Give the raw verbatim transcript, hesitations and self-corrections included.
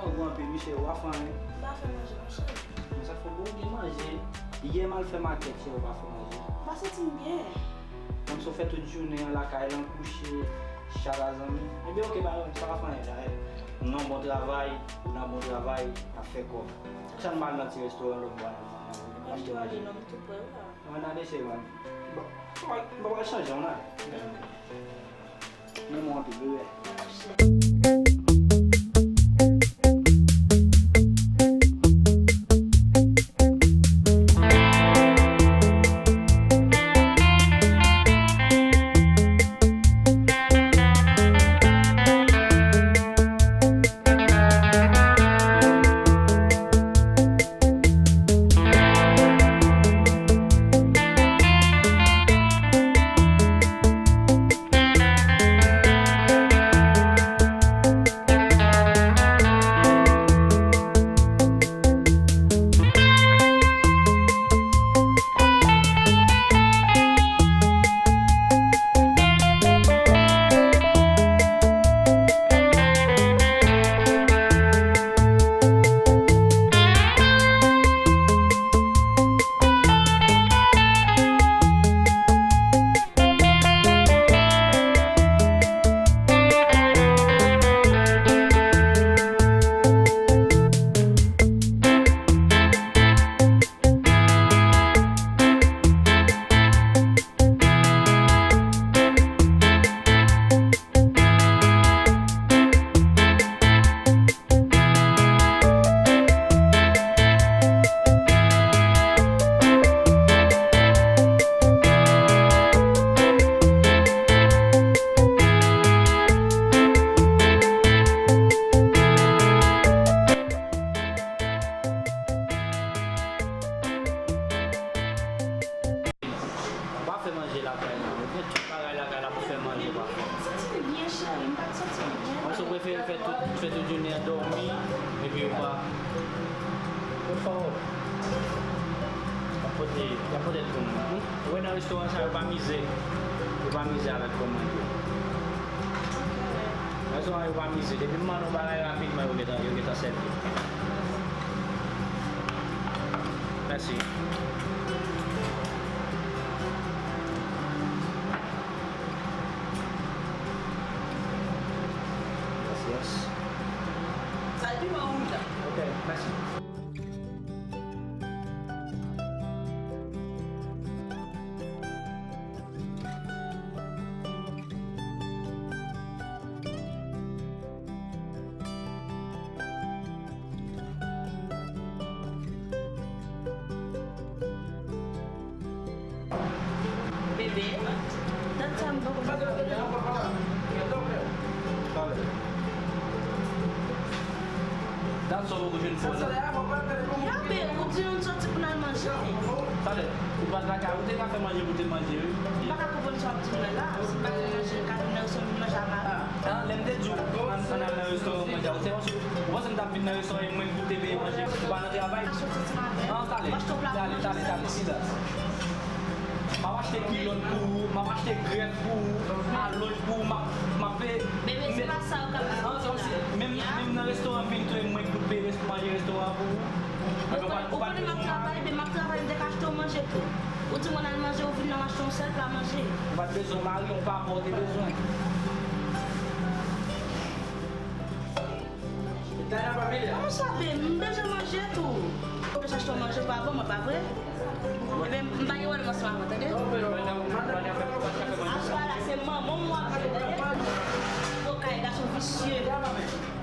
Ou anpil, wi, cheri, ou pa fè anyen. M pa fè manje, non, cheri. Bon, sa fè bon, ou gen manje. Yè m al fè makèt, cheri, ou pa fè manje. M pa santi m byen. Kòmsi w fè tout jounen an lakay lan, kouche, chat a zanmi. Ebyen, oke, pa, sa pa fè anyen, la. Non, bon travay, ou nan bon travay, n ap fè kòb. Sa n mal nan ti restoran lòt bò a, n ap achte manje. Non, m tou prè, wi, la. Mwen nan de se mwen. Bon, mwen, mwen pral chanje, mwen nan. Mwen, mwen anpil, bebe. Ou pa fè manje lakay la. Ou gen tout bagay lakay la pou fè manje, ou pa fè. M santi m byen, cheri. M pa t santi m byen. Mwen, si w prefere fè tout, fè tout jounen an dòmi, epi ou pa. Ou fò. Y ap pote, y ap pote l pou mwen. Ou wè nan restoran sa, yo pa mize. Yo pa mize avèk kòb manje. Nan restoran, yo pa mize. Depi m mande yon bagay rapidman, yo gentan, yo gentan sèvi. Mèsi. Yes, yes. Sa l pi bon, wi, la. Ok, mèsi. Bebe, dat sa m poko sa. Dat sa w poko jwenn fò nan. Yabe, ou di nou n soti pou n al manje. Talè, ou pa t lakay, ou te ka fè manje pou te manje, wi. M pa ka konprann sa w ap di m nan la. Si m pa fè manje, m ka vin nan restoran vin manje a mari. Ah, lè m te di w, ann, ann al nan restoran manje a, ou te panse, ou panse m t ap vin nan restoran e mwen k pou te peye manje, ou pa nan travay? Ah, talè, talè, talè, talè, sit down. M ap achte kilòt pou ou, m ap achte grèf pou ou, alonj pou ou, m ap, m ap peye. Bebe, se pa sa yo k ap di la. Menm, menm nan restoran m vin tou, e mwen k pou peye res-, manje restoran an pou ou. Ou konnen, ou konnen m ap travay, bebe, m ap travay, m te ka achte w manje tou. Ou di m ann al manje, ou vin la, m achte yon sèl pla manje. Ou pa t bezwen mari, yon papa w te bezwen. Kòman sa, bebe? M bezwen manje tou. Ou bezwen achte yon manje pa bon, mwen pa vre? Ebyen, m pa gen wòl m ansanm avè w, tande? Aswè a la, se manman m w ap jwe, tande? Tokay, gason visye.